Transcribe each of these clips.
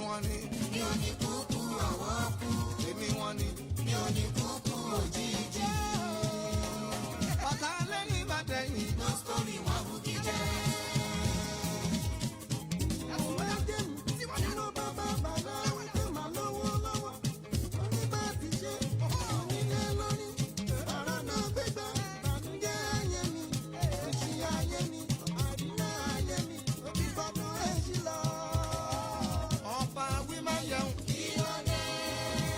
Wọ́n ní mi ò ní kúkú ọ̀wọ́ kú. Èmi wọ́n ní mi ò ní kúkú òjijì. Ọ̀tá lẹ́yìn bá dẹ̀yìn. No story, wọn bùkí jẹ́. Ọba wí máa yẹun.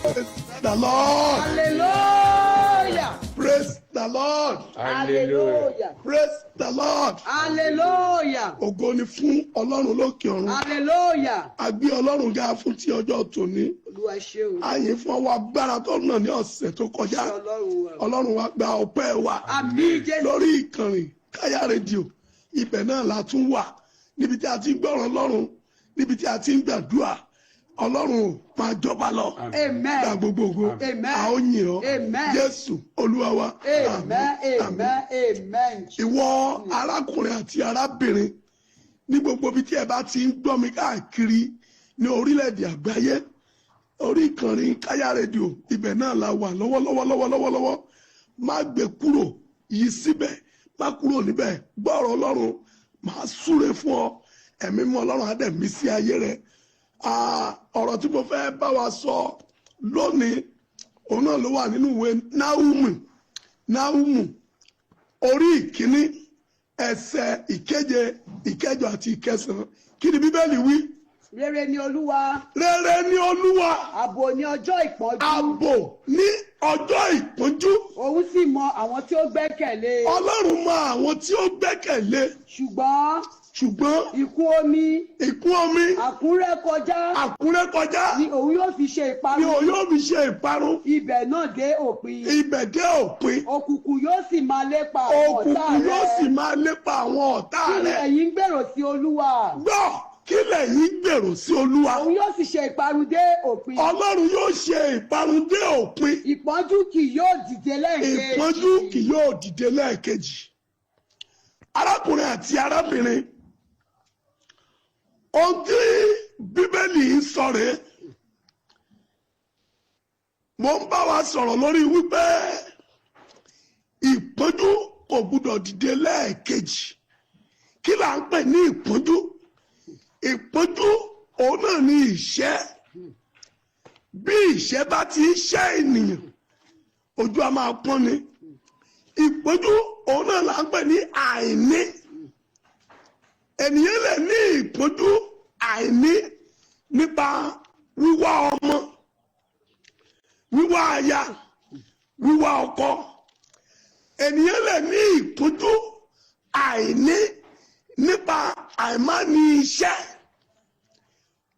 Praise the Lord. Hallelujah. Praise the Lord. Hallelujah. Praise the Lord. Hallelujah. Ògo ni fún Ọlọ́run lókè ọ̀run. Hallelujah. A gbé Ọlọ́run ga fún ti ọjọ́ tòní. Olúwa ṣé o. A yìn fún ọwọ́ agbára tó nà ní ọ̀sẹ̀ tó kọjá. Ṣé Ọlọ́run wa. Ọlọ́run wa gba ọpẹ́ wa. Àmín Jésù. Lórí ìkànnì Káyà Rédíò, ibẹ̀ náà la tún wà. Níbi tí a ti ń gbọ́ràn Ọlọ́run, níbi tí a ti ń gbàdúrà. Ọlọ́run máa jọba lọ. Amen. Gba gbogbo ògo. Amen. A ó yìn ọ́. Amen. Jésù Olúwa wa. Amen. Àmín. Amen. Amen. Ìwọ arákùnrin àti arábìnrin, ní gbogbo ibi tí ẹ bá ti ń gbọ́ mi káàkiri ní orílẹ̀-èdè àgbáyé, orí ìkànnì Káyà Rédíò, ibẹ̀ náà la wà lọ́wọ́lọ́wọ́ lọ́wọ́lọ́wọ́. Má gbé kúrò yìí síbẹ̀, má kúrò níbẹ̀. Gbọ́rọ̀ Ọlọ́run, máa súre fún ọ. Ẹ̀mí mọ́ Ọlọ́run á dẹ̀ mí sí ayé rẹ. Ọ̀rọ̀ tí mo fẹ́ bá wa sọ lónìí, òun náà ló wà nínú ìwé Náhúmù, Náhúmù orí 1, ẹsẹ̀ 7, 8 àti 9. Kí ni Bíbélì wí? Rere ni Olúwa. Rere ni Olúwa. Ààbò ní ọjọ́ ìpọ́njú. Ààbò ní ọjọ́ ìpọ́njú. Òun sì mọ àwọn tí ó gbẹ́kẹ̀lé. Ọlọ́run mọ àwọn tí ó gbẹ́kẹ̀lé. Ṣùgbọ́n Ṣùgbọ́n ìkún omi ìkún omi àkúnrẹ́ kọjá àkúnrẹ́ kọjá ni òun yóò fi ṣe ni ìparun. òun yóò fi ṣe ìparun. Ibẹ̀ náà dé òpin. Ibẹ̀ dé òpin. Òkùnkùn yóò sì máa lépa àwọn ọ̀tá Òkùnkùn rẹ̀. yóò sì máa lépa àwọn ọ̀tá Kí ni rẹ̀. ẹ̀yin ń gbèrò sí Olúwa? Gbọ́, kí lẹ̀yin gbèrò sí Olúwa? Òun yóò sì ṣe ìparun dé òpin. Ọlọ́run yóò ṣe ìparun dé òpin. Ìpọ́njú kì yóò dìde lẹ́ẹ̀kejì. Ìpọ́njú kì yóò dìde lẹ́ẹ̀kejì. Arákùnrin àti arábìnrin, ohun tí Bíbélì ń sọ rèé. Mo ń bá wa sọ̀rọ̀ lórí wípé ìpọ́njú kò gbúdọ̀ dìde lẹ́ẹ̀kejì. Kí là ń pè ní ìpọ́njú? Ìpọ́njú, òun náà ní ìṣẹ́. Bí ìṣẹ́ bá ti ń ṣẹ́ ènìyàn, ojú a máa pọ́n ni. Ìpọ́njú, òun náà là ń pè ní àìní. Ènìyàn lè ní ìpọ́njú àìní nípa wíwá ọmọ, wíwá aya, wíwá ọkọ. Ènìyàn lè ní ìpọ́njú àìní nípa àìmáni iṣẹ́.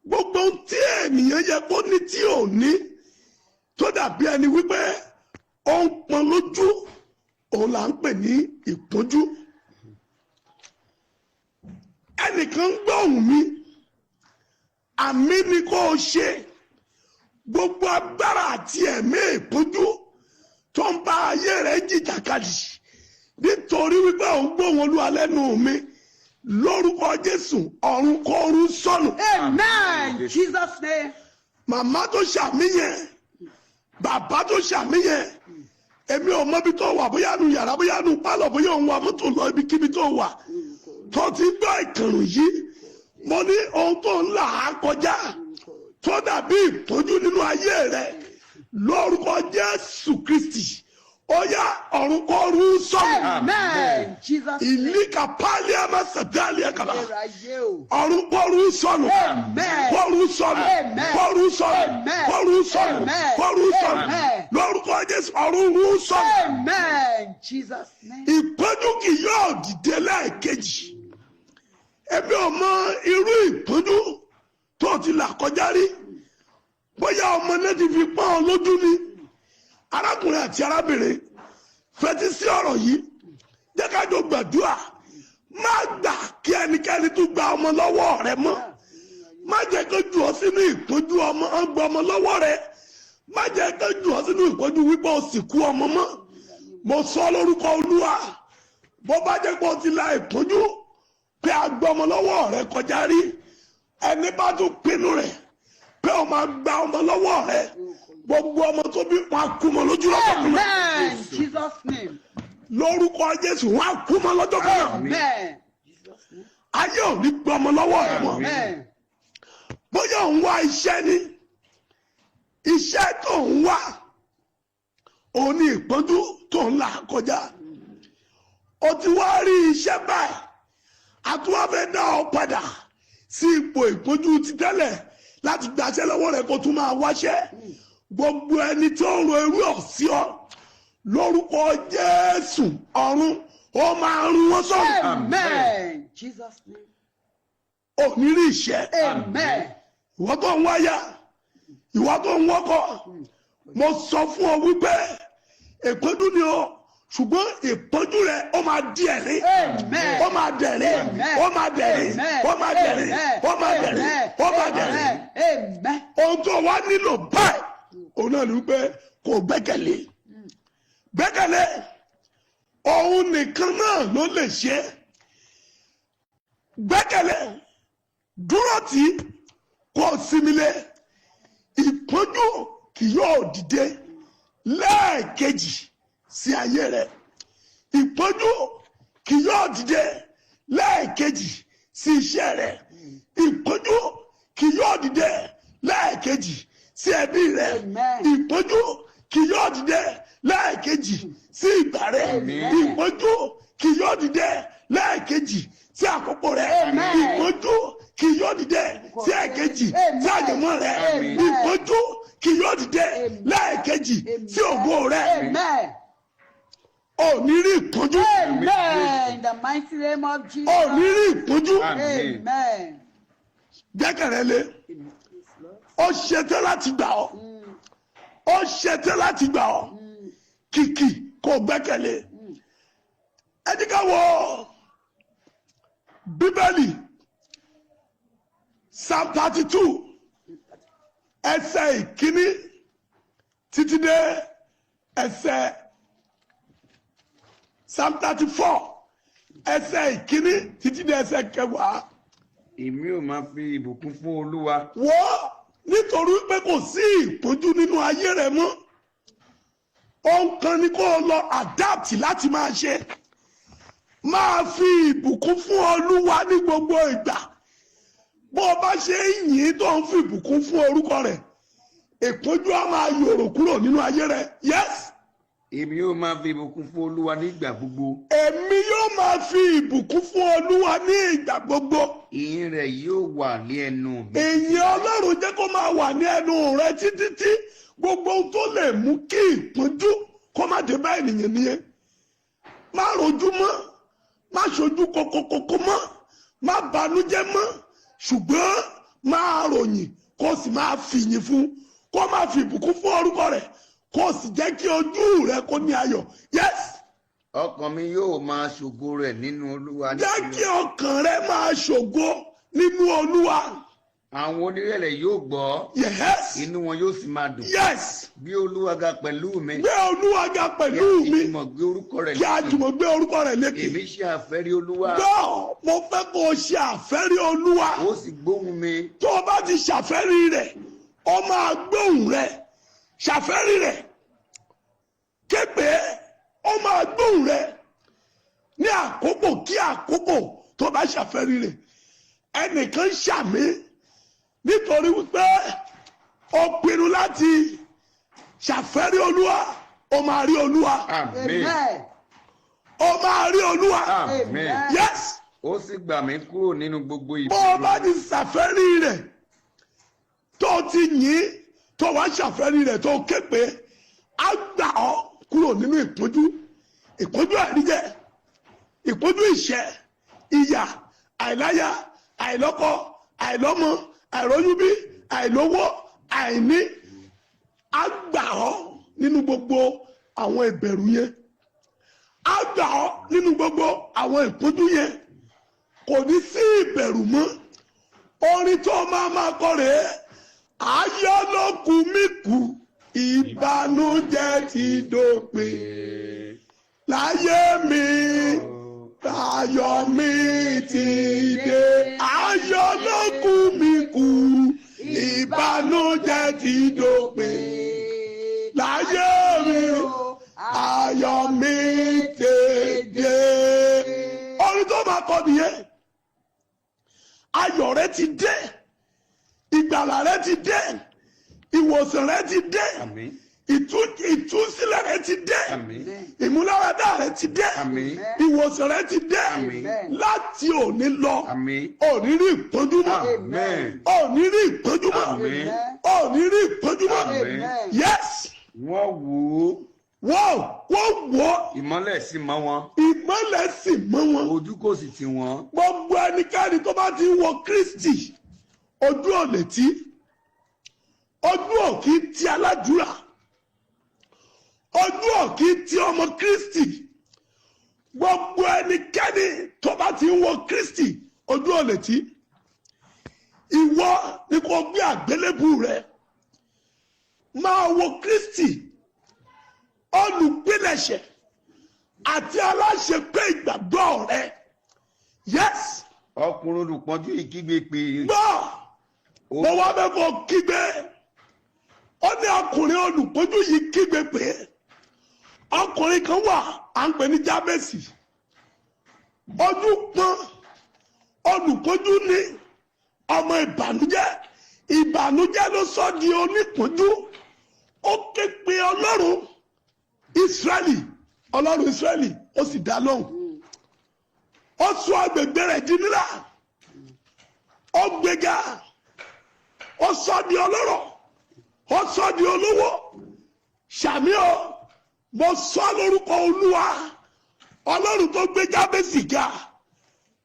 Gbogbo ohun tí ènìyàn yẹ kó ní tí ò ní, tó dàbí ẹni wípé ó ń pọn lójú, òun là ń pè ní ìpọ́njú. Ẹnìkan ń gbọ́ ohùn mi, àmín ni kó o ṣe. Gbogbo agbára àti ẹ̀mí ìpọ́njú tó ń bá ayé rẹ̀ jìjàkadì, nítorí wípé òun gbóhùn Olúwa lẹ́nu mi, lórúkọ Jésù, ọ̀run kó rú sọnù. Amen. Jesus name. Màmá tó ṣàmíyẹn, bàbá tó ṣàmíyẹn, èmi ò mọ ibi tó wà, bóyá nu yàrá, bóyá nu pálọ̀, bóyá òun wà mọ́tò lọ, ibikíbi tó wà tó ti gbọ́ ìkànnì yìí, mo ní ohun tó ń là á kọjá tó dàbí ìpọ́njú nínú ayé rẹ, lórúkọ Jésù Kristi, ó yá, ọ̀run kó rú sọnù. Amen. Jesus name. Ìlíkà pálíàmà sàdálíà kàlà. Ayérayé o. Ọ̀run kó rú sọnù. Amen. Kó rú sọnù. Amen. Kó rú sọnù. Amen. Kó rú sọnù. Amen. Kó rú sọnù. Amen. Lórúkọ Jésù, ọ̀run rú sọnù. Amen. Jesus name. Ìpọ́njú kì yóò dìde lẹ́ẹ̀kejì. Èmi ò mọ irú ìpọ́njú tó ti là kọjá rí, bóyá ọmọ náà ti fi pọ́n ọ lójú ni. Arákùnrin àti arábìnrin, fetí sí ọ̀rọ̀ yìí, jẹ́ ká jọ gbàdúrà. Má gbà kí ẹnikẹ́ni tún gba ọmọ lọ́wọ́ rẹ mọ́. Má jẹ́ kó jù ọ́ sínú ìpọ́njú ọmọ ń gba ọmọ lọ́wọ́ rẹ. Má jẹ́ kó jù ọ́ sínú ìpọ́njú wípé o sì kú ọmọ mọ́. Mo sọ lórúkọ Olúwa, bó bá jẹ́ pé o ti la ìpọ́njú pé a gbọ́ ọmọ lọ́wọ́ rẹ kọjá rí, ẹni bá tún pinnu rẹ̀ máa gba ọmọ lọ́wọ́ rẹ, gbogbo ọmọ tó bí, wọn á kú mọ́ lójú lọ́jọ́ kan náà. Amen. Jesus' name. Lórúkọ Jésù, wọn á kú mọ́ lọ́jọ́ kan náà. Amen. Jesus' name. Ayé ò ní gba ọmọ lọ́wọ́ rẹ mọ́. Amen. Bóyá òun wá iṣẹ́ ni, iṣẹ́ tó ń wá òun ní ìpọ́njú tó ń là kọjá. O ti wá rí iṣẹ́ báyìí, àtúwá fẹ́ dá ọ padà sí ipò ìpọ́njú ti tẹ́lẹ̀ láti gbaṣẹ́ lọ́wọ́ rẹ̀ kó tún máa wáṣẹ́. Gbogbo ẹni tó ń ro irú ọ̀ sí ọ, lórúkọ Jésù, ọ̀run ó máa run wọ́n sọ̀rọ̀. Amen. Jesus' name. Ò ní rí ìṣẹ́. Amen. Ìwọ tó ń wáyà, ìwọ tó ń wọ́kọ̀, mo sọ fún ọ wípé ìpọ́njú ni o, ṣùgbọ́n ìpọ́njú rẹ, ó máa di ẹ̀rín. Amen. Ó máa dẹ̀rín. Amen. Ó máa dẹ̀rín. Amen. Ó máa dẹ̀rín. Amen. Ó máa dẹ̀rín. Ó máa dẹ̀rín. Amen. Amen. Ohun tó wá nílò báyìí, òun náà ni wípé kò gbẹ́kẹ̀lé, gbẹ́kẹ̀lé. Òun nìkan náà ló lè ṣe é. Gbẹ́kẹ̀lé, dúró tì í, kó sinmi lé. Ìpọ́njú kì yóò dìde lẹ́ẹ̀kejì sí ayé rẹ. Ìpọ́njú kì yóò dìde lẹ́ẹ̀kejì sí iṣẹ́ rẹ. Ìpọ́njú kì yóò dìde lẹ́ẹ̀kejì sí ẹbí rẹ. Amen. Ìpọ́njú kì yóò dìde lẹ́ẹ̀kejì sí ìgbà rẹ. Amen. Ìpọ́njú kì yóò dìde lẹ́ẹ̀kejì sí àkókò rẹ. Amen. Ìpọ́njú kì yóò dìde sí ẹ̀kejì sí àyànmọ́ rẹ. Amen. Ìpọ́njú kì yóò dìde lẹ́ẹ̀kejì sí ògo rẹ. Amen. Ò ní rí ìpọ́njú. Amen. In the mighty name of Jesus. Ò ní rí ìpọ́njú. Amen. Amen. Gbẹ́kẹ̀rẹ́ lé. Ó ṣetán láti gbà ọ́. Ó ṣetán láti gbà ọ́. Kìkì kò gbẹ́kẹ̀lé. Ẹ jẹ́ ká wọ Bíbélì, Psalm 32, ẹsẹ̀ ìkíní títí dé ẹsẹ̀, Psalm 34, ẹsẹ̀ ìkíní títí dé ẹsẹ̀ kẹwàá. Èmi ò máa fi ìbùkún fún Olúwa. Wọ́n nítorí pé kò sí ìpọ́njú nínú ayé rẹ mọ́, ohun kan ni kó o lọ adapt láti máa ṣe: máa fi ìbùkún fún Olúwa ní gbogbo ìgbà. Bó o bá ṣe ń yìn tó ń fi ìbùkún fún orúkọ rẹ̀, ìpọ́njú á máa yòrò kúrò nínú ayé rẹ. Yes. Èmi yóò máa fi ìbùkún fún Olúwa nígbà gbogbo. Èmi yóò máa fi ìbùkún fún Olúwa ní ìgbà gbogbo. Ìyìn rẹ̀ yóò wà ní ẹnu mi. Ìyìn Ọlọ́run, jẹ́ kó máa wà ní ẹnu rẹ títí tí gbogbo ohun tó lè mú kí ìpọ́njú kó má dé bá ènìyàn nìyẹn. Má rojú mọ́, má ṣojú kokokoko mọ́, má banújẹ́ mọ́, ṣùgbọ́n máa ròyìn, kó sì máa fìyìn fún, kó máa fi ìbùkún fún orúkọ rẹ̀, kó sì jẹ́ kí ojú rẹ kó ní ayọ̀. Yes. Ọkàn mi yóò máa ṣògo rẹ̀ nínú Olúwa. Jẹ́ kí ọkàn rẹ máa ṣògo nínú Olúwa. Àwọn onírẹ̀lẹ̀ yóò gbọ́, inú wọn yóò sì máa dùn. Gbé Olúwa ga pẹ̀lú mi. Gbé Olúwa ga pẹ̀lú Kí a mi. sì jùmọ̀ gbé orúkọ rẹ̀ Kí a lékè. jùmọ̀ gbé orúkọ rẹ̀ lékè. Èmi ṣe àfẹ́rí Olúwa. Gbọ́, mo fẹ́ kó o ṣe àfẹ́rí Olúwa. Ó sì gbóhùn mi. Tó o bá ti ṣàfẹ́rí rẹ̀, ó máa gbóhùn rẹ̀. Ṣàfẹ́rí rẹ̀, képe, ó máa gbóhùn rẹ̀ ní àkókò kí àkókò tó bá ṣàfẹ́rí rẹ̀. Ẹnìkan ṣàmì, nítorí wípé ó pinnu láti ṣàfẹ́rí Olúwa, ó máa rí Olúwa. Àmín. Amen. Ó máa rí Olúwa. Àmín. Yes. Ó sì gbà mí kúrò nínú gbogbo Bó o bá ìbẹ̀rù. ti ṣàfẹ́rí rẹ̀, tó o ti yìn, tó o wá ṣàfẹ́rí rẹ̀, tó o ké pé, á gbà ọ́ kúrò nínú ìpọ́njú, ìpọ́njú àìríjẹ, ìpọ́njú ìṣẹ́, ìyà, àìláya, àìlọ́kọ, àìlọ́mọ, àìróyúnbí, àìlówó, àìní. Á gbà ọ́ nínú gbogbo àwọn ìbẹ̀rù yẹn. Á gbà ọ́ nínú gbogbo àwọn ìpọ́njú yẹn. Kò ní sí ìbẹ̀rù mọ́. Orin tó máa máa kọ rèé: ayọ̀ ló kù mí kù, ìbànújẹ́ ti dópin láyé mi, ayọ̀ mi ti dé. Ayọ̀ ló kù mí kù. Ìbànújẹ́ ti dópin láyé mi, ayọ̀ mi tèdè. Orin tó máa kọ nìyẹn. Ayọ̀ rẹ ti dé, ìgbàlà rẹ ti dé, ìwòsàn rẹ ti dé, Àmín. ìtúsílẹ̀ rẹ ti dé, Àmín. ìmúláradá rẹ ti dé, Àmín. ìwòsàn rẹ ti dé. Àmín. Láti òní lọ, Àmín. òní rí ìpọ́njú mọ́. Amen. Òní rí ìpọ́njú mọ́. Àmín. Òní rí ìpọ́njú mọ́. Àmín. Yes. Wọ́n wò ó, Wọ́n wò ó, ìmọ́lẹ̀ sì mọ́ wọn, ìmọ́lẹ̀ sì mọ́ wọn. Ojú kò sì tì wọ́n. Gbogbo ẹnikẹ́ni tó bá ti wọ Kristi, ojú ò lè tí, ojú ò kì í ti aládùúrà, ojú ò kì í ti ọmọ Kristi. Gbogbo ẹnikẹ́ni tó bá ti wọ Kristi, ojú ò lè tí. Ìwọ ni kò gbé àgbélébù rẹ, máa wo Kristi, olùpilẹ̀ṣẹ̀ àti aláṣepé ìgbàgbọ́ rẹ. Yes. Ọkùnrin olùpọ́njú yìí kígbe pé, Gbọ́, mo wá bẹ́ kó kígbe. Ó ní ọkùnrin olùpọ́njú yìí kígbe pé, ọkùnrin kan wà à ń pè ní Jábẹ́sì, ojú pọ́n, olùpọ́njú ní ọmọ ìbànújẹ́, ìbànújẹ́ ló sọ di onípọ́njú. Ó ké pe Ọlọ́run Ísírẹ́lì, Ọlọ́run Ísírẹ́lì ó sì dá lóhùn, ó sọ agbègbè rẹ̀ di ńlá, ó gbéga, ó sọ di ọlọ́rọ̀, ó sọ di olówó. Sàmì o, mo sọ lórúkọ Olúwa, Ọlọ́run tó gbé Jábésì ga,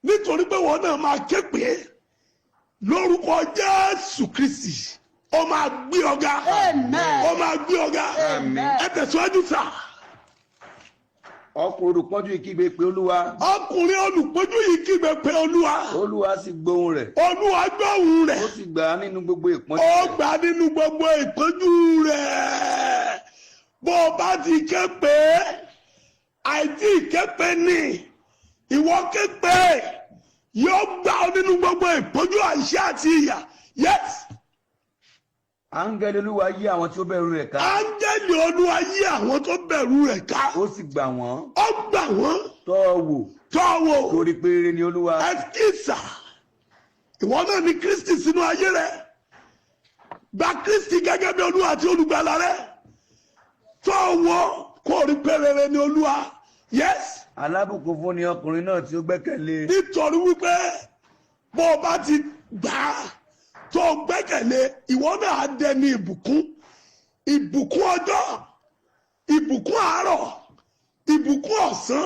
nítorí pé wọn náà máa ké pé lórúkọ Jésù Kristi, ó máa gbé ọ̀gá. Amen. Ó máa gbé ọ̀gá. Amen. Ẹ tẹ̀síwájú sà. Ọkùnrin olùpọ́njú yìí kígbe pé Olúwa, Ọkùnrin olùpọ́njú yìí kígbe pé Olúwa, Olúwa sì gbóhùn rẹ̀, Olúwa gbóhùn rẹ̀, ó sì gbà á nínú gbogbo ìpọ́njú ó rẹ̀. gbà nínú gbogbo ìpọ́njú rẹ̀. Bó o bá ti ké pé, àìtí ké pé ní ìwọ ké pé, yóò gbà ọ nínú gbogbo ìpọ́njú, àìṣe àti ìyà. Yes. Áńgẹ́lì Olúwa yí àwọn tí ó bẹ̀rù rẹ̀ ká, Áńgẹ́lì Olúwa yí àwọn tó bẹ̀rù rẹ̀ ká, ó sì gbà wọ́n. Ó gbà wọ́n. Tọ́ ọ wò, Tọ́ wò, torí pé rere ni Olúwa. Ẹsikísà, ìwọ náà ní Kristi sínú ayé rẹ. Gba Kristi gẹ́gẹ́ bí Olúwa àti olùgbàlà rẹ. Tọ́ wò kó rí pé rere ni Olúwa. Yes. Alábùkún fún ni ọkùnrin náà tí ó gbẹ́kẹ̀lé. Nítorí wípé bó o bá ti gbà á, tó o gbẹ́kẹ̀lé, ìwọ náà á dẹni ìbùkún. Ìbùkún ọjọ́, ìbùkún àárọ̀, ìbùkún ọ̀sán,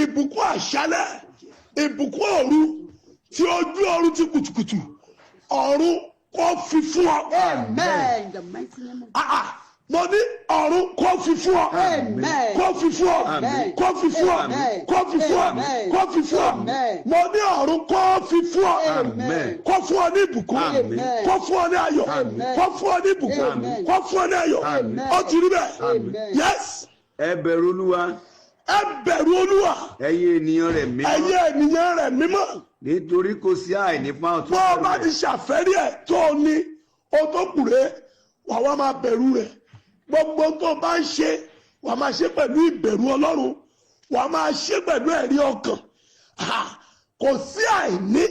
ìbùkún àṣálẹ́, ìbùkún òru, tí ojú ọ̀run ti kùtùkùtù, ọ̀run kò fi fún ọ. Amen. In the mighty name of Ah, ah. Mo ní ọ̀run kò fi fún ọ. Amen. Kò fi fún ọ. Amen. Kò fi fún ọ. Amen. Kò fi fún ọ. Amen. Kò fi fún ọ. Amen. Mo ní ọ̀run kò fi fún ọ. Amen. Kò fún ọ ní ìbùkún. Amen. Kò fún ọ ní ayọ̀. Amen. Kò fún ọ ní ìbùkún. Amen. Kò fún ọ ní ayọ̀. Amen. Ó ti rí bẹ́ẹ̀. Amen. Yes. Ẹ bẹ̀rù Olúwa, Ẹ bẹ̀rù Olúwa, ẹ̀yin ènìyàn rẹ̀ mímọ́, ẹ̀yin ènìyàn rẹ̀ mímọ́, nítorí kò sí àìní fún àwọn tó bó o bẹ̀rù bá rẹ̀. ti ṣàfẹ́rí ẹ̀ tó o ní o tó kùrẹ́, wà wá máa bẹ̀rù rẹ̀. Gbogbo tó o bá ń ṣe, wà máa ṣe pẹ̀lú ìbẹ̀rù Ọlọ́run, wà máa ṣe pẹ̀lú ẹ̀rí ọkàn. Ha! Kò sí àìní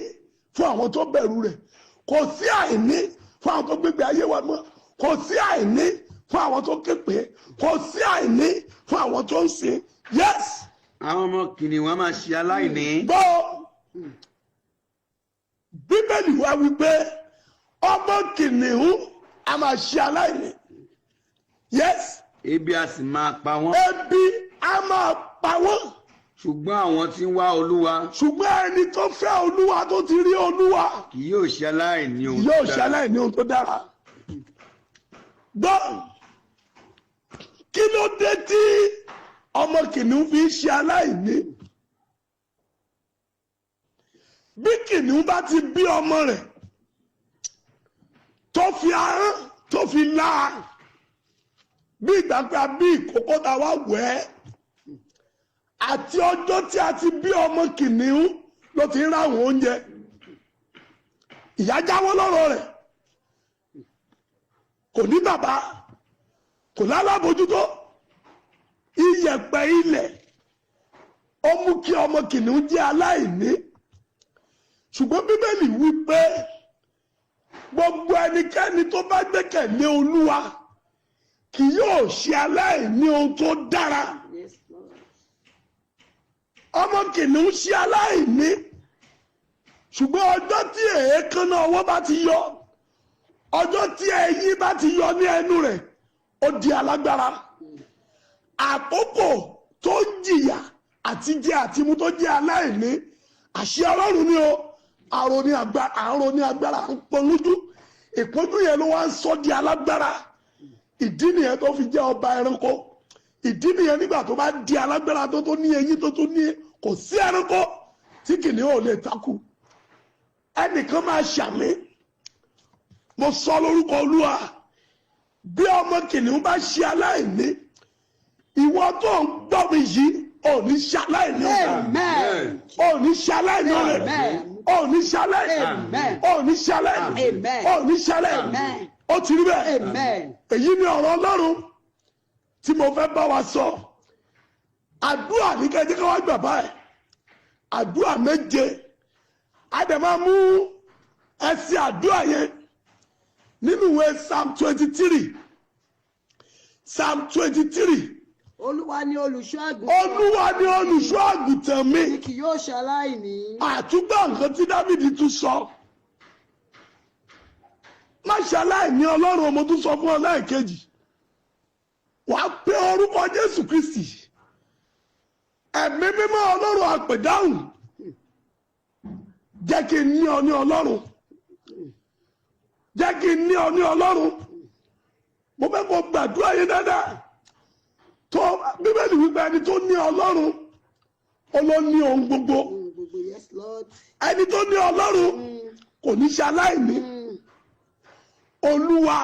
fún àwọn tó bẹ̀rù rẹ̀, kò sí àìní fún àwọn tó gbégbé ayé wa mọ́, kò sí àìní fún àwọn tó képe, kò sí àìní fún àwọn tó ń sìn. Yes. Àwọn ọmọ kìnìún á máa ṣe aláìní. Gbọ́, Bíbélì wa wípé ọmọ kìnìún a máa ṣe aláìní. Yes. Ebi a sì máa pa wọ́n. Ebi a máa pa wọ́n. Ṣùgbọ́n àwọn tí ń wá Olúwa Ṣùgbọ́n ẹni tó fẹ́ Olúwa, tó ti rí Olúwa, kì yóò ṣe aláìní ohun yóò tó ṣe dára. aláìní ohun tó dára. Gbọ́, kí ló dé tí ọmọ kìnìún fi ń ṣe aláìní? Bí kìnìún bá ti bí ọmọ rẹ̀, tó fi ahọ́n tó fi lá a, bí ìgbà pé a bí ìkókó tá a wá wẹ̀ ẹ́, àti ọjọ́ tí a ti bí ọmọ kìnìún ló ti ń ráwọn oúnjẹ. Ìyá jáwọ́ lọ́rọ̀ rẹ̀. Kò ní bàbá, kò lálábòjútó. Iyẹ̀pẹ̀ ilẹ̀ ó mú kí ọmọ kìnìún jẹ́ aláìní, ṣùgbọ́n Bíbélì wí pé gbogbo ẹnikẹ́ni tó bá gbẹ́kẹ̀lé Olúwa kì yóò ṣe aláìní ohun tó dára. Yes, Lord. Ọmọ kìnìún ṣe aláìní, ṣùgbọ́n ọjọ́ tí èékánná ọwọ́ bá ti yọ, ọjọ́ tí eyín bá ti yọ ní ẹnu rẹ̀, ó di alágbára. Àkókò tó ń jìyà àti jẹ àti mu tó jẹ́ aláìní, àṣẹ Ọlọ́run ni o. Àrò ní agbára, àrò ní agbára ń pọn lójú. Ìpọ́njú yẹn ló wá ń sọ di alágbára. Ìdí nìyẹn tó fi jẹ́ ọba ẹranko. Ìdí nìyẹn, nígbà tó bá di alágbára, tó ní eyín, tó ní, kò sí ẹranko tí kìnìún ò lè takù. Ẹnìkan máa ṣàmì. Mo sọ lórúkọ Olúwa, bí ọmọ kìnìún bá ṣe aláìní, ìwọ tó ń gbọ́ mi yìí, ò ní ṣe aláìní o. Amen. Ò ní ṣe aláìní o. Amen. Ò ní ṣe aláìní. Amen. Ò ní ṣe aláìní. Amen. Ò ní ṣe aláìní. Amen. Ó ti rí bẹ́ẹ̀. Amen. Èyí ni ọ̀rọ̀ Ọlọ́run tí mo fẹ́ bá wa sọ. Àdúrà ní kẹjẹ ká wá gbà báyìí, àdúrà méje. A dẹ̀ máa mú ẹsẹ̀ àdúrà yẹn nínú ìwé Psalm 23, Psalm 23. Olúwa ni olùṣọ́ àgùntàn. Olúwa ni olùṣọ́ àgùntàn mi. Mi kì yóò ṣaláìní. Àtúgbà nǹkan tí Dábìdì tún sọ, má ṣaláìní Ọlọ́run. Ọmọ tún sọ fún ọ lẹ́ẹ̀kejì, wàá pé orúkọ Jésù Kristi, Ẹ̀mí Mímọ́ Ọlọ́run àpèdáhùn, jẹ́ kí n ní ọ ní Ọlọ́run, jẹ́ kí n ní ọ ní Ọlọ́run. Mo fẹ́ kó gbàdúrà yín dáadáa. Tó Bíbélì wípé ẹni tó ní Ọlọ́run, ó ló ní ohun gbogbo. Gbogbo, yes, Lord. Ẹni tó ní Ọlọ́run kò ní ṣe aláìní. Olúwa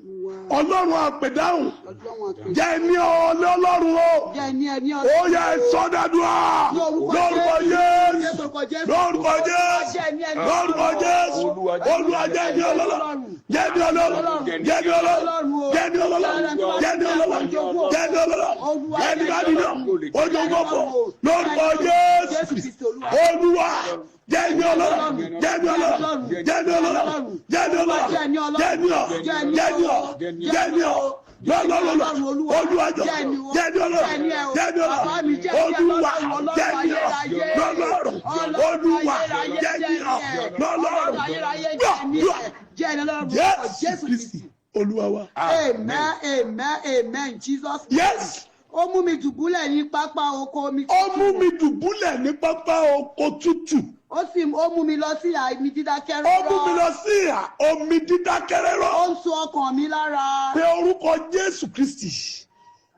Olúwa Ọlọ́run àpèdáhùn, Ọlọ́run àpè. jẹ́ ní Ọlọ́run o. Jẹ́ ní ẹni. Ó yẹ sọ́dọ̀dúà lórúkọ Jésù, lórúkọ Jésù, lórúkọ Jésù. Olúwa, jẹ́ ní Ọlọ́run, jẹ́ ní Ọlọ́run, jẹ́ ní Ọlọ́run, jẹ́ ní Ọlọ́run, jẹ́ ní Ọlọ́run, jẹ́ ní Ọlọ́run. Jẹ́ ní bàdìdàn ojú gbogbo lórúkọ Jésù. Olúwa, jẹ́ ní Ọlọ́run, jẹ́ ní Ọlọ́run, jẹ́ ní Ọlọ́run, jẹ́ ní Ọlọ́run, jẹ́ ní ọ, jẹ́ ní ọ, jẹ́ ní ọ lọ́lọ́lọ́lọ́. Olúwa jọ, jẹ́ ní Ọlọ́run, jẹ́ ní Ọlọ́run. Olúwa, jẹ́ ní ọ lọ́lọ́run. Olúwa, jẹ́ ní ọ lọ́lọ́run. Gbọ́ Jésù Kristi Olúwa wa. Amen, amen, amen. Jesus name. Yes. Ó mú mi dùbúlẹ̀ ní pápá oko omi. Ó mú mi dùbúlẹ̀ ní pápá oko tútù. Ó sì ó mú mi lọ sí ìhà omi dídákẹ́ Ó mú mi rọ́rọ́. lọ sí ìhà omi dídákẹ́rẹ́rọ́. Ó ń tu ọkàn mi lára. Pé orúkọ Jésù Kristi.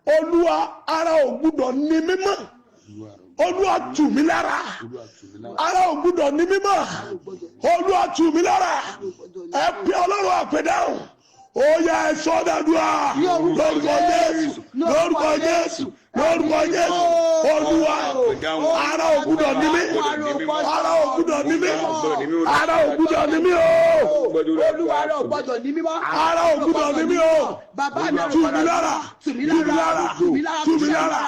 Olúwa, ara ò gbúdọ̀ ní mímọ́. Olúwa, tù mí lára. Ara ò gbúdọ̀ ní mímọ́. Olúwa, tù mí lára. Ẹ pé Ọlọ́run àpèdáhùn. Ó yá, ẹ sọ́dọ̀dúà lórúkọ Jésù, lórúkọ Jésù, lórúkọ Jésù. Olúwa, ara ò gbúdọ̀ ní mí, ara ò gbúdọ̀ ní mí, ara ò gbúdọ̀ ní mí o. Olúwa, ara ò gbọ́dọ̀ ní mímọ́. Ara ò gbúdọ̀ ní mí o. Bàbá mi, Tù mí lára, tù mí lára, tù mí lára, tù mí lára,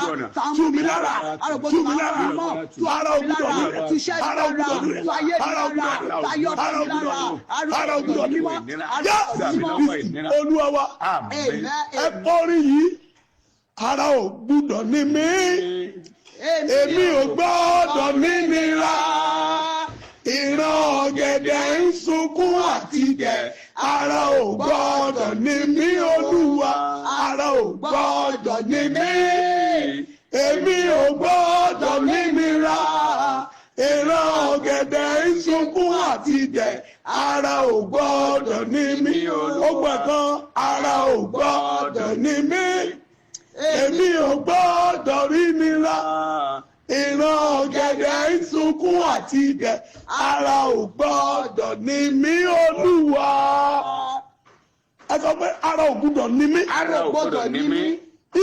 tù mí lára. Ara ò gbúdọ̀ ní mí, ara ò gbúdọ̀ ní mí, ara ò gbúdọ̀ ní mí, ara ò gbúdọ̀ ní mí, ara ò gbúdọ̀ ní mí. Jésù Kristi Olúwa wa. Amen. Ẹ kọrin yìí: ara ò gbúdọ̀ ní mí, èmi ò gbọ́dọ̀ ní nira. Ìran ọ̀gẹ̀dẹ̀ ń sunkún àtijẹ, ara ò gbọ́dọ̀ ní mí. Olúwa, ara ò gbọ́dọ̀ ní mí, èmi ò gbọ́dọ̀ ní nira. Ìran ọ̀gẹ̀dẹ̀ ń sunkún àtijẹ, ara ò gbọ́dọ̀ ní mí. Ó gbọ̀kan, ara ò gbọ́dọ̀ ní mí, èmi ò gbọ́dọ̀ rí nira. Ìran ọ̀gẹ̀dẹ̀ ń sunkún àtijẹ, ara ò gbọ́dọ̀ ní mí. Olúwa, ẹ sọ pé ara ò gbọ́dọ̀ ní mí. Ara ò gbọ́dọ̀ ní mí.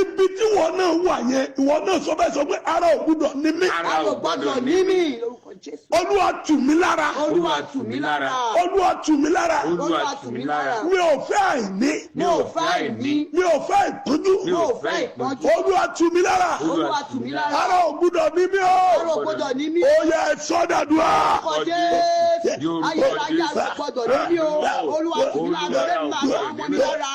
Ibi tí ìwọ náà wà yẹn, ìwọ náà sọ bẹ́ẹ̀, sọ pé ara ò gbọ́dọ̀ ní mí. Ara ò gbọ́dọ̀ ní mí. Lórúkọ Jésù. Olúwa tù mí lára. Olúwa tù mí lára. Olúwa tù mí lára. Olúwa tù mí lára. Mi ò fẹ́ àìní. Mi ò fẹ́ àìní. Mi ò fẹ́ ìpọ́njú. Mi ò fẹ́ ìpọ́njú. Olúwa tù mí lára. Olúwa tù mí lára. Ara ò gbúdọ̀ ní mí o. Ara ò gbọ́dọ̀ ní mí. Ó yẹ sọ́dàdúrà. Orúkọ Jésù. Ayérayé ara ò gbọ́dọ̀ ní mí o. Olúwa tù mí lára. Lórí mi àwọn ọmọ mi lára.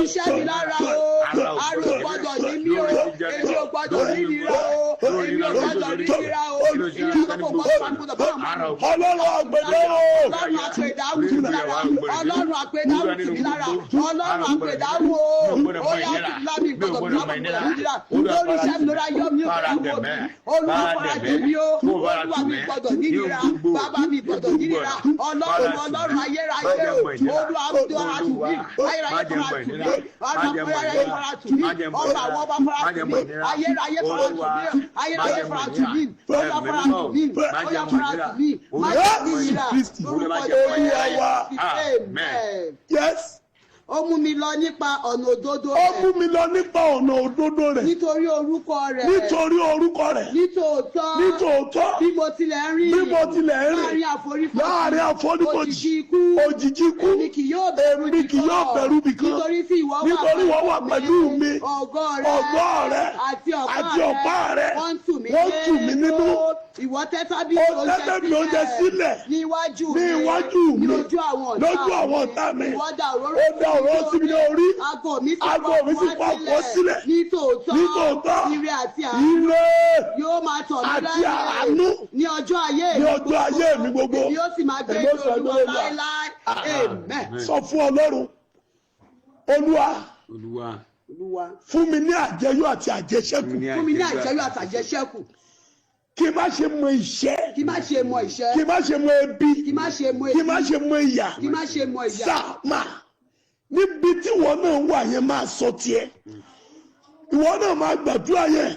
Iṣẹ́ mi lára o. Ara ò gbọ́dọ̀ ní mí o. Èmi ò gbọ́dọ̀ ní ìnira o. Èmi ò gbọ́dọ̀ ní ìnira o. Ìnira kò gbọ́dọ̀ bá mi gbọ́dọ̀ bá mi. Ọlọ́run àgbẹ̀dẹ́ o. Ọlọ́run àpèdáhùn tù mí lára. Ọlọ́run àpèdáhùn tù mí lára. Ọlọ́run àpèdáhùn o. Ó yá tù mí lára mi gbọ́dọ̀ mi lára mi gbọ́dọ̀ ní ìnira. Lórí iṣẹ́ mi lórí ayé mi ò gbọ́dọ̀ mi. Olúwa fara jì mí o. Olúwa mi gbọ́dọ̀ ní ìnira. Bàbá mi gbọ́dọ̀ ní ìnira. Ọlọ́run Ọlọ́run ayérayé o. Olúwa fara tù mí. Ayérayé fara tù mí. Ayérayé fara tù mí. Ọba àwọn ọba fara tù mí. Ayérayé fara tù mí. Ayérayé fara tù mí. Olúwa fara tù mí. Olúwa fara tù mí. Má jẹ́ ní ìnira. Kristi. Lórúkọ Olúwa wa. Jésù. Amen. Yes. Ó mú mi lọ nípa ọ̀nà òdodo Ó mú rẹ̀ mi lọ nípa ọ̀nà òdodo rẹ̀. nítorí orúkọ rẹ̀ Nítorí orúkọ rẹ̀. nítòótọ́ Nítòótọ́. bí mo tilẹ̀ ń rìn Bí mo tilẹ̀ ń rìn láàrin àforífojì láàrin àfonífojì òjìji ikú òjìji ikú èmi kì yóò bẹ̀rù èmi kì yóò bẹ̀rù ibìkan nítorí tí ìwọ wà nítorí ìwọ wà pẹ̀lú mi ọ̀gọ́ rẹ ọ̀gọ́ rẹ àti àti ọ̀pá rẹ wọ́n tù mí wọ́n tù mí nínú ìwọ tẹ́ tábìlì Ó tẹ́ tábìlì oúnjẹ sílẹ̀ ní iwájú ní iwájú ní mi ojú àwọn ọ̀tá lójú àwọn ọ̀tá mi ìwọ dà òróró Ó dà òróró sí mi ní orí Ago mi sì Ago mi sì pọ̀ pọ̀ sílẹ̀ nítòótọ́ nítòótọ́ ire àti àánú ire yóò máa tọ̀ mí àti lẹ́yìn àánú ní ọjọ́ ayé ní ọjọ́ ayé mi gbogbo èmi yóò sì máa gbé Èmi ó sì máa inú gbé Olúwa Olúwa. láéláé amen. Sọ fún Ọlọ́run, Olúwa, Olúwa Olúwa fún mi ní àjẹyó àti àjẹṣẹ́kù fún mi ní àjẹyó àtàjẹṣẹ́kù kí n má ṣe mọ ìṣẹ́ kí má ṣe mọ ìṣẹ́ kí n má ṣe mọ ebi kí má ṣe mọ kí n ebi má ṣe mọ ìyà kí má ṣe mọ ìyà sáàmà níbi tí ìwọ náà wà yẹn máa sọ tiẹ̀ ìwọ náà máa gbàdúrà yẹn.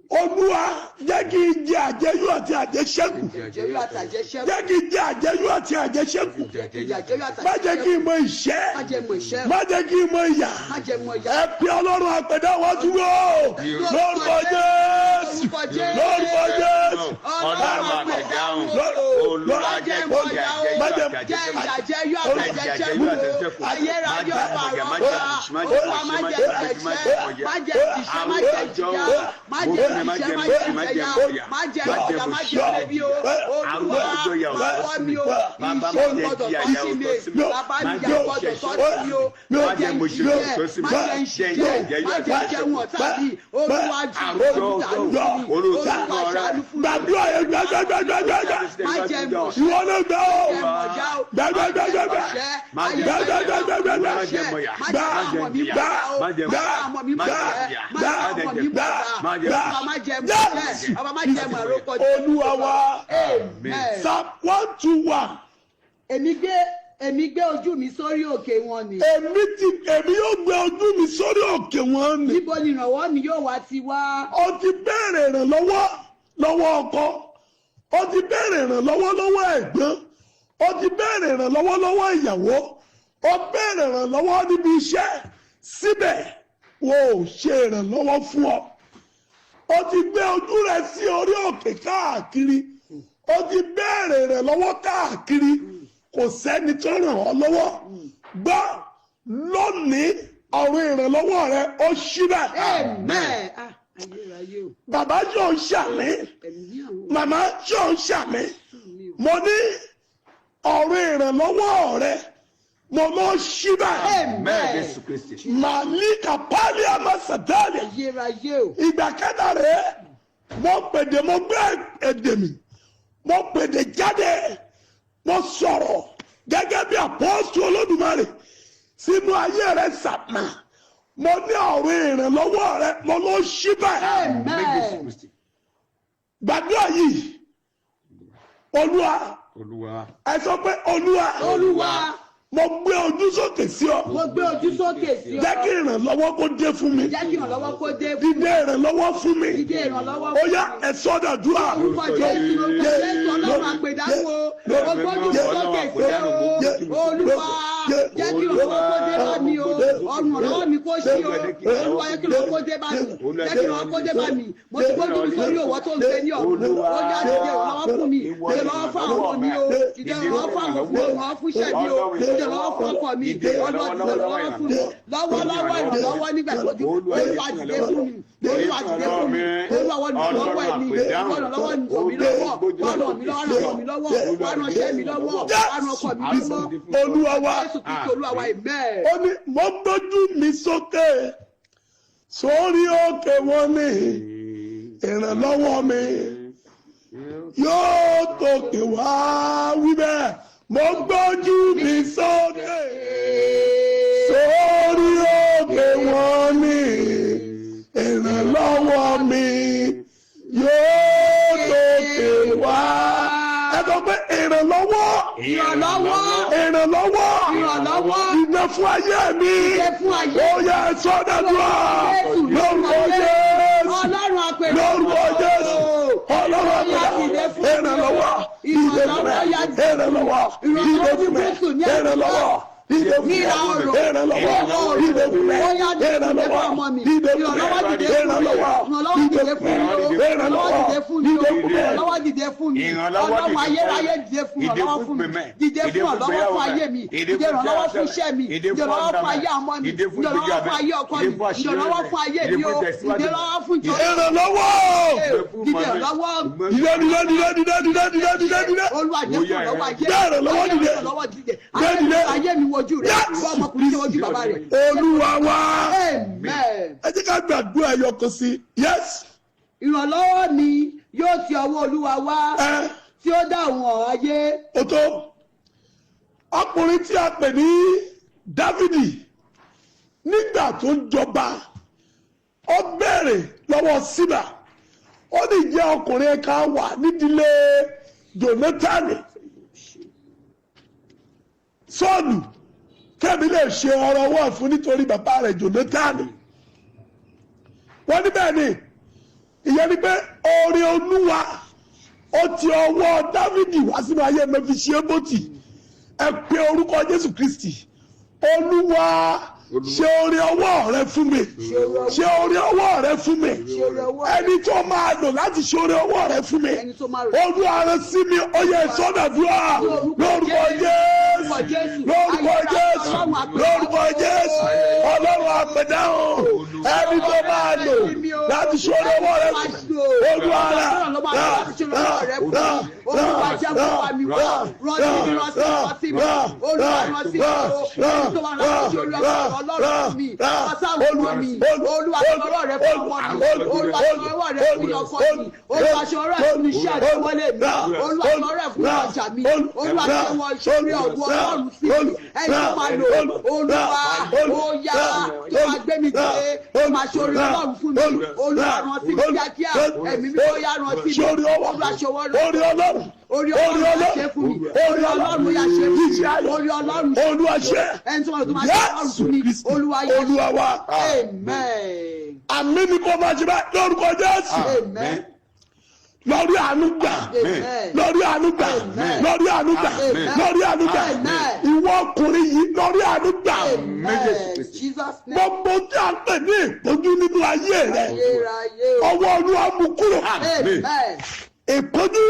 Olúwa, jẹ́ kí n jẹ àjẹyó àti àjẹṣẹ́kù. Àjẹyó àtàjẹṣẹ́kù. Jẹ́ kí n jẹ àjẹyó àti àjẹṣẹ́kù. Àjẹyó Má jẹ́ kí àtàjẹṣẹ́kù n mọ ìṣẹ́, má jẹ́ mọ ìṣẹ́, má jẹ́ kí n mọ ìyà. má jẹ́ mọ ìyà. Ẹ pe Ọlọ́run àpẹ̀dá wá dúró lórúkọ Jésù, lórúkọ Jésù. Ọlọ́run àpẹ̀dáhùn, Olúwa, jẹ́ kí n jẹ Jẹ́ ìyàjẹ́yó àtàjẹṣẹ́kù ayérayé ọba àwọn ọba. Olúwa, má jẹ́ ìṣẹ́, má jẹ́ ìṣẹ́, má jẹ́ ìjìyà, má jẹ́ ìṣẹ́, má jẹ́ ìjẹyà, má jẹ́ ìjìyà, má jẹ́ ẹbí o. Olúwa, ọwọ́ mi o, ìṣẹ́ gbọ́dọ̀ tọ́ sí mi, bàbá mi, ìyá gbọ́dọ̀ tọ́ sí mi o. Má jẹ́ ìṣẹ́, má jẹ́ ìṣẹ́, má jẹ́ ìjẹun ọ̀tá mi. Olúwa jù, olúwa ṣàánú fún mi, olúwa ṣàánú fún mi. Gbàdúrà yẹn gbàgbàgbàgbàgbà. Má jẹ́ mọ̀ Ìwọ náà gbà ó gbàgbàgbàgbà gbàgbàgbàgbà gbà gbà. Olúwa wa. Psalm 121. Èmi gbé ojú mi sórí òkè wọn ni. Èmi yóò gbé ojú mi sórí òkè wọn ni. Níbo ni ìrànwọ́ mi yóò wá ti wá? Ó ti béèrè ìrànlọ́wọ́ lọ́wọ́ ọkọ, ó ti béèrè ìrànlọ́wọ́ lọ́wọ́ ẹ̀gbọ́n, ó ti béèrè ìrànlọ́wọ́ lọ́wọ́ ìyàwó, ó béèrè ìrànlọ́wọ́ níbi iṣẹ́, síbẹ̀ wọn ò ṣe ìrànlọ́wọ́ fún ọ. Ó ti gbé ojú rẹ sí orí òkè káàkiri, ó ti béèrè ìrànlọ́wọ́ káàkiri, kò sẹ́ni tó ràn ọ́ lọ́wọ́. Gbọ́ lónìí, ọ̀run ìrànlọ́wọ́ rẹ ó ṣí bẹ́ẹ̀. Amen. Ah, ayérayé o. Bàbá yóò ṣàmì. Ẹ̀mí àwọn Màmá yóò ṣàmì. mi o. Mo ní ọ̀run ìrànlọ́wọ́ rẹ, mo lọ ṣí bẹ́ẹ̀. Amen. Jésù Kristi. Màlíkà pálí àmàsàdálẹ̀. Ayérayé o. Ìgbà kẹta rẹ̀, mo pèdè, mo gbé èdè mi, mo pèdè jáde, mo sọ̀rọ̀ gẹ́gẹ́ bí àpọ́sù Olódùmarè sínú ayé rẹ. Sàmà, mo ní ọ̀run ìrànlọ́wọ́ rẹ, mo lọ ṣí bẹ́ẹ̀. Amen. Jésù Amen. Kristi. Gbàdúrà yìí. Olúwa. Olúwa. Ẹ sọ pé Olúwa. Olúwa. Mo gbé ojú sókè sí ọ. Mo gbé ojú sókè sí ọ. Jẹ́ kí ìrànlọ́wọ́ kó dé fún mi. Jẹ́ kí ìrànlọ́wọ́ kó dé fún mi. Dídé ìrànlọ́wọ́ fún mi. Dídé ìrànlọ́wọ́. Ó yá, ẹ sọ́dọ̀ dúrà. Orúkọ Jésù, orúkọ Jésù, Ọlọ́run àpèdánù o. Mo gbójú sókè sí ọ. Olúwa. Jẹ́ kí ìrànlọ́wọ́ kó dé bá mi o. Ọrùn ìrànlọ́wọ́ mi kó ṣí o. Olúwa, jẹ́ kí ìrànlọ́wọ́ kó dé bá mi. Jẹ́ kí ìrànlọ́wọ́ kó dé bá mi. Mo ti gbójú mi sórí òwò tó ń gbé ní ọ̀run. Ó yá, dìde ìrànlọ́wọ́ fún mi. Dìde ìrànlọ́wọ́ fún àwọn ọmọ mi o. Dìde ìrànlọ́wọ́ fún àwọn ìrànlọ́wọ́ fún iṣẹ́ mi o. Dìde ìrànlọ́wọ́ fún ọkọ mi. Olúwa, dìde ìrànlọ́wọ́ fún mi. Lọ́wọ́lọ́wọ́, ìrànlọ́wọ́ nígbà tó di. Olúwa, dìde fún mi. Olúwa, dìde fún mi. Olúwa, wọ́n ìrànlọ́wọ́ ẹ̀mí. Wọ́n ìrànlọ́wọ́ mi lọ́wọ́. Wọ́n ràn mí lọ́wọ́, ràn mí lọ́wọ́. Wọ́n ràn iṣẹ́ mi lọ́wọ́. Wọ́n ràn ọkọ mi lọ́wọ́. Olúwa wa. Jésù Kristi Olúwa wa, amen. Ó ní, mo gbójú mi sókè sórí òkè wọn ní, ìrànlọ́wọ́ mi yóò tòkè wá. Wí bẹ́ẹ̀, mo gbójú mi sókè sórí òkè wọn ní, ìrànlọ́wọ́ mi yóò tòkè wá. Ẹ sọ pé ìrànlọ́wọ́. Ìrànlọ́wọ́. Ìrànlọ́wọ́. Ìrànlọ́wọ́. Ìdè fún ayé mi. Ìdè fún ayé. Ó yẹ sọ́dọ̀dúrà Jésù. lórúkọ Jésù. Ọlọ́run àpèrè. Lórúkọ Jésù, Ọlọ́run Ó yá, dìde àpẹẹrẹ. fún mi. Ìrànlọ́wọ́, ìdè fún mi. Ìrànlọ́wọ́ yá. Ìrànlọ́wọ́, ìdè fún mi. Ìrànlọ́wọ́ Jésù ní Ìrànlọ́wọ́, ìdè fún mi. Ní ìlà oòrùn. Ìrànlọ́wọ́, Ní ìwọ̀ oòrùn. ìdè fún mi. Ó yá, dìde fún Ìrànlọ́wọ́, ọmọ mi. ìdè fún mi. Ìrànlọ́wọ́ dìde fún mi. Ìrànlọ́wọ́, Ìrànlọ́wọ́ dìde fún mi o. ìrànlọ́wọ́, Ìrànlọ́wọ́ dìde fún mi o. ìdè fún mi. Ìrànlọ́wọ́ dìde fún mi. Ìrànlọ́wọ́ Ọlọ́run dìde fún ayérayé, mi. dìde fún Ìdè ìrànlọ́wọ́ fún fún mi. mi. Dìde Ìdè fún fún ìrànlọ́wọ́ fún ìgbéyàwó ayé mi. mi. Ìdè Dìde fún ìrànlọ́wọ́ fún iṣẹ́ iṣẹ́ mi. mi. Ìdè Dìde fún ìrànlọ́wọ́ ọ̀nà fún mi. ayé ọmọ mi. Ìdè fún Dìde ìrànlọ́wọ́ ìgbéga fún mi. ayé ọkọ Ìdè mi. fún àṣeyọrí Dìde ìrànlọ́wọ́ mi. fún ayé Ìdè mi fún o. ìtẹ̀síwájú Dìde mi. ìrànlọ́wọ́ fún ìjọ. Ìrànlọ́wọ́. Dìde ìrànlọ́wọ́. Dìde, dìde, dìde, dìde, dìde, dìde, dìde, dìde. Olúwa, jẹ́ fún ìrànlọ́wọ́ ayé. Dìde ìrànlọ́wọ́, dìde. Ìrànlọ́wọ́ dìde. Dìde, dìde. Ayé mi wojú rẹ̀. Yes. Wọ́n ọmọkùnrin tí wojú bàbá rẹ̀. Olúwa wa. Amen. Ẹ jẹ́ ká gbàdúrà ẹyọ kan sí. Yes. Ìrànlọ́wọ́ mi yóò ti ọwọ́ Olúwa wá, Ẹ tí ó dá òun ọ̀rọ̀ ayé. O tó ọkùnrin tí a pè ní Dávìdì, nígbà tó ń jọba, ó bẹ̀rẹ̀ lọ́wọ́ Síbà. Ó ní jẹ́ ọkùnrin kan wà nídìílé Jónátánì Sọ́ọ̀lù kẹ́mi lè ṣe ọrọ̀ ọwọ́ fún nítorí bàbá rẹ̀ Jónátánì. Wọ́n ní bẹ́ẹ̀ ni, ìyẹn ni pé oore Olúwa ó ti ọwọ́ Dávìdì wá sínú ayé Mẹfiṣíébótì. Ẹ pe orúkọ Jésù Kristi. Olúwa, ṣe oore ọwọ́ rẹ fún mi, ṣe oore ọwọ́ rẹ fún mi. Ṣe oore ọwọ́. Ẹni tó máa lò láti ṣe oore ọwọ́ rẹ fún mi, Ẹni tó máa lò. Olúwa rẹ sí mi. Ó yẹ sọ́dọ̀dúrà lórúkọ Jésù, lórúkọ Jésù, lórúkọ Jésù. Ọlọ́run àpẹ̀dáhùn, ẹni tó máa lò láti ṣe oore ọwọ́ rẹ fún mi, Olúwa rẹ rẹ rẹ. Olúwa, jẹ́ kó wá mi wá. Rántí mi, rántí mi, rántí mi. Olúwa, rántí mi o. Ẹni tó máa rántí ṣe olúwa Ọlọ́run mi. Rántí ọmọ mi. Olúwa, ṣe ọ̀rọ̀ rẹ fún ọmọ mi. Olúwa, ṣe ọ̀rọ̀ rẹ fún ọkọ mi. Olúwa, ṣe ọ̀rọ̀ rẹ fún iṣẹ́ àtẹwọlé mi. Olúwa, ṣe ọ̀rọ̀ rẹ fún ọjà mi. Olúwa, ṣe wọn ṣe orí ọ̀gbọ́n Ọlọ́run sí mi. Ẹni tó máa lò, Olúwa, ó yá, tó máa gbé mi dìde, tó máa ṣe orí Ọlọ́run fún mi. Olúwa, rántí mi kíákíá. Ẹ̀mí mi, ó yá, rántí mi. Ṣe orí ọwọ́. Olúwa, ṣe ọwọ́ rẹ. Orí Ọlọ́run. Orí Ọlọ́run yà ṣe fún mi. Orí Ọlọ́run yà ṣe fún mi. Iṣẹ́ ayọ̀. Orí Ọlọ́run ṣe. Olúwa ṣe. Ẹni tó máa tó máa ṣe Ọlọ́run Jésù fún mi. Kristi Olúwa yà ṣe. Olúwa wa. Amen. Àmín ni kò máa ṣe báyìí lórúkọ Jésù. Amen. Lórí àánú gbà. Amen. Lórí àánú gbà. Amen. Lórí àánú gbà. Amen. Lórí àánú gbà. Amen. Ìwọ ọkùnrin yìí, lórí àánú gbà. Amen. Jesus' name. Gbogbo tí a ń pè ní ìpọ́njú nínú ayé rẹ, Ayérayé o. ọwọ́ Olúwa mú kúrò. Amen. Ìpọ́njú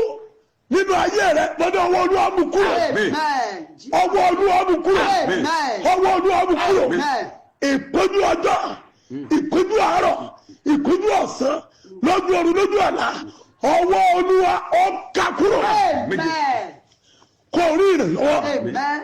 nínú ayé rẹ lọ́dọ̀, ọwọ́ Olúwa mú kúrò. Amen. Ọwọ́ Olúwa mú kúrò. Amen. Ọwọ́ Olúwa mú kúrò. Amen. Ìpọ́njú ọjọ́, ìpọ́njú àárọ̀, ìpọ́njú ọ̀sán, lójú oorun, lójú àlá, ọwọ́ Olúwa ó ká kúrò. Amen. Kò rí ìrànlọ́wọ́. Amen.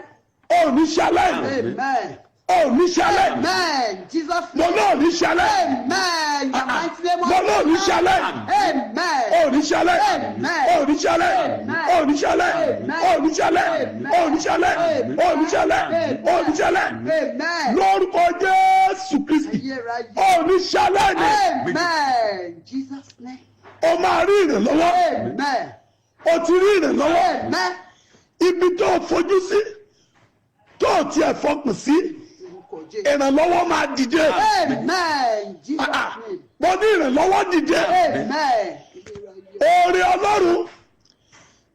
Ò ní ṣalẹ̀. Amen. Ò ní ṣalẹ̀. Amen. Jesus' Mo name. náà ní ṣalẹ̀. Amen. In the mighty name of Mo náà ní Jesus. ṣalẹ̀. Amen. Ò ní ṣalẹ̀. Amen. Ò ní ṣalẹ̀. Amen. Ò ní ṣalẹ̀. Amen. Ò ní ṣalẹ̀. Amen. Ò ní ṣalẹ̀. Amen. Ò ní ṣalẹ̀. Amen. Ò ní ṣalẹ̀. Amen. Lórúkọ Jésù Kristi, Ayérayé. ò ní ṣalẹ̀ ni. Amen. Jesus' name. O máa rí ìrànlọ́wọ́. Amen. O ti rí ìrànlọ́wọ́. Amen. Ibi tó o fojú sí, tó o tiẹ̀ fọkàn sí, Orúkọ Jésù. ìrànlọ́wọ́ máa dìde. Amen. Jesus' Ah, ah. name. Mo ní ìrànlọ́wọ́ dìde. Amen. Oore Ọlọ́run,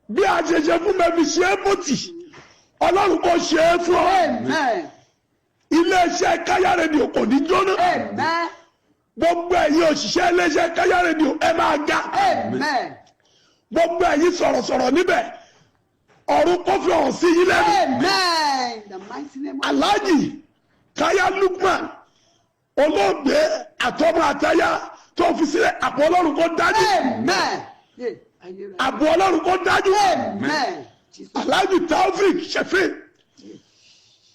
bí a ṣe ṣe fún Mẹfiṣíébótì, Ọlọ́run kò ṣe é fún ọ. Amen. Iléeṣẹ́ Káyá Rédíò kò ní jóná. Amen. Gbogbo ẹ̀yin òṣìṣẹ́ iléeṣẹ́ Káyá Rédíò, ẹ máa ga. Amen. Gbogbo ẹ̀yin sọ̀rọ̀sọ̀rọ̀ níbẹ̀, ọ̀run kò fi hàn sí yín lẹ́nu. Amen. In the mighty name of Alhaji Káyá Lukman, olóògbé, àtọmọ àtaya tó fi sílẹ̀, àpò Ọlọ́run kò dájú. Amen. Yeah, ayérayé. Àbò Ọlọ́run kò dájú. Amen. Jesus. Alhaji Taofik Shefi,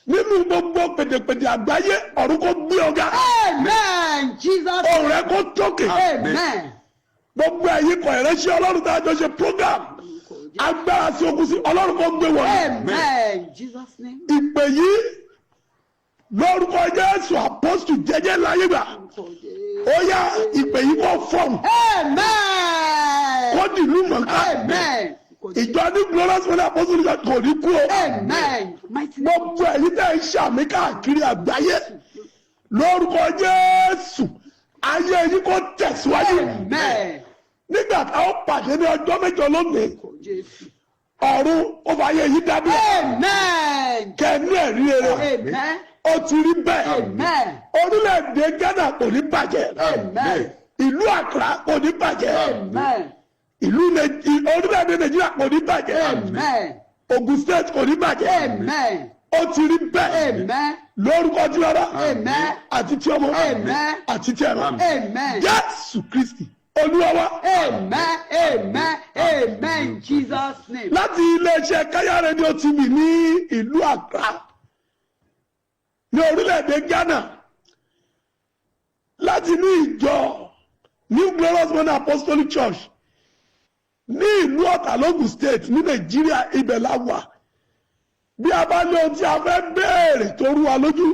nínú gbogbo pèdèpèdè àgbáyé, ọ̀run kò gbé ọ̀gá. Amen. Jesus. Ọ̀run rẹ kò tókè. Amen. Gbogbo ẹ̀yin kọ̀ ìránṣẹ́ Ọlọ́run tá a jọ ṣe program, agbára sí okun sí, Ọlọ́run kò gbé wọ̀nyí. Amen. Jesus' name. Ìpè yìí, lórúkọ Jésù, Apostle Jẹ́jẹ́ láyé gbà, ó yá, ìpè yìí kò fọ̀hún. Amen. Kó dìlú mọ̀ká. Amen. Ìjọ ní Glorious Money Apostle Church kò ní kú o. Amen. Mighty name. Gbogbo ẹ̀yin tẹ́ ń ṣàmì káàkiri àgbáyé, lórúkọ Jésù, ayé yìí kò tẹ̀síwájú. Amen. Nígbà táwọn pàdé ní ọjọ́ 8 lónìí, Jésù. ọ̀run ó fà ayé yìí dábìí. Amen. Kẹ́ẹ̀ní ẹ̀rí rere. Amen. Ó ti rí bẹ́ẹ̀. Amen. Orílẹ̀-èdè Ghana kò ní bàjẹ́. Amen. Ìlú Accra kò ní bàjẹ́. Amen. Ìlú orílẹ̀-èdè Nàìjíríà kò ní bàjẹ́. Amen. Ogun State kò ní bàjẹ́. Amen. Ó ti rí bẹ́ẹ̀. Amen. Lórúkọ tí Baba Amen. àti tí Ọmọ Amen. àti tí Ẹ̀mí. Amen. Jésù Kristi Olúwa wa. Amen. Amen. Amen. In Jesus' name. Láti iléeṣẹ́ Káyá Rédíò TV ní ìlú Accra ní orílẹ̀-èdè Ghana, láti inú ìjọ New Glorious Money Apostolic Church ní ìlú Ọ̀tà, l'Ógùn State, ní Nàìjíríà, ibẹ̀ la wà. Bí a bá ní ohun tí a fẹ́ béèrè tó rú wa lójú,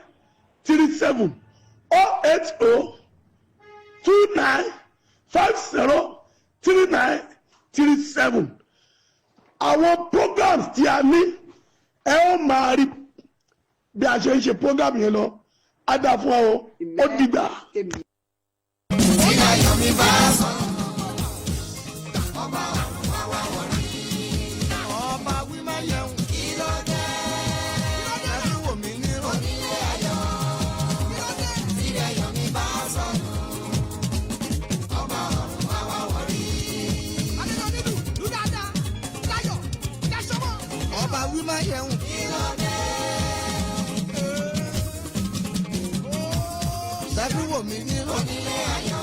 08029503937, 08029503937. Àwọn programs tí a ní, ẹ ó máa rí bí a ṣe ń ṣe program yẹn lọ. Á dà fún ọ o, ó dìgbà. Amen. Tí ayọ̀ mi bá sọ. Ọba ọ̀run wá wá wọ̀ rí. Ọba wí má yẹun. Kí ló dé? Ẹ fi wò mí nírò. Onílé ayọ̀. Tí ayọ̀ mi bá sọnù. Ọba ọ̀run wá wá wọ̀ rí. Ọba wí má yẹun. Kí ló dé? Ẹ fi wò mí nírò. Onílé ayọ̀.